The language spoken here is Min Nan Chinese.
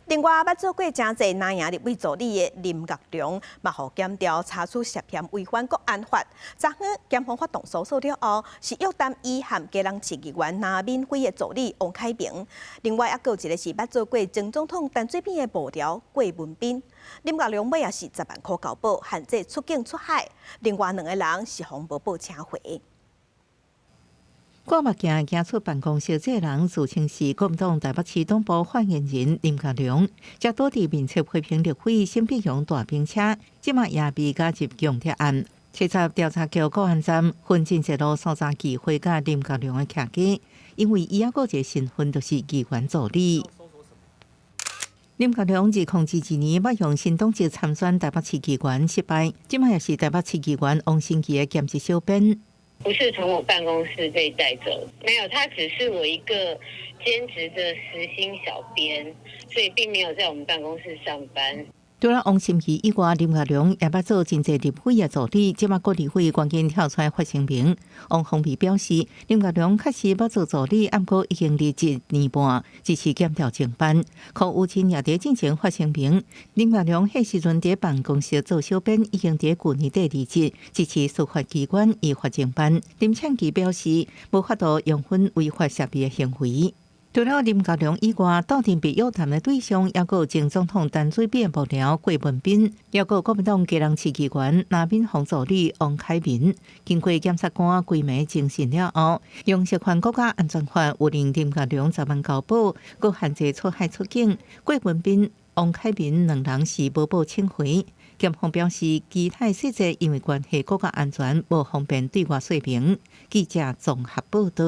另外，捌做過誠濟藍營立委助理的林岳龍，嘛予檢調查出涉嫌違反國安法。昨昏檢方發動搜索了後，是約談伊和基隆市議員林敏輝的助理王凱明。另外，猶閣有一個是捌做過前總統陳水扁的幕僚郭文彬。林岳龍尾仔是10萬箍交保，限制出境出海。另外兩個人是予無保請回。掛目鏡行出辦公室，這个人自稱是國民黨台北市黨部發言人林岳龍，才拄佇面冊批評立委沈伯洋大兵車，這馬也被加入強拆案。七十調查局國安站分進一路搜查機會佮林岳龍的徛家，因為伊猶閣一个身份就是議員助理。林岳龍2002年捌用新黨籍參選台北市議員失敗，這馬也是台北市議員王心怡的兼職小編。不是從我辦公室被帶走，沒有，他只是我一個兼職的時薪小編，所以並沒有在我們辦公室上班。除了王心怡以外，林岳龍也捌做真濟立委的助理，這馬閣立委趕緊跳出來發聲明。王鴻薇表示，林岳龍確實捌做助理，毋過已經離職一年半，支持檢調偵辦。柯宇辰也佇進前發聲明，林岳龍彼時陣佇辦公室做小編，已經佇舊年底離職，支持司法機關依法偵辦。林倩琪表示，無法度容忍違法涉密的行為。除了林岳龍以外，鬥陣被約談的對象，猶閣有前總統陳水扁幕僚郭文彬，猶閣有國民黨基隆市議員林敏紅助理王凱民。經過檢察官規暝偵訊了後，用涉犯國家安全法，有令林岳龍十萬交保，閣限制出海出境。郭文彬、王凱民兩人是無保請回。檢方表示，其他細節因為關係國家安全，無方便對外說明。記者綜合報道。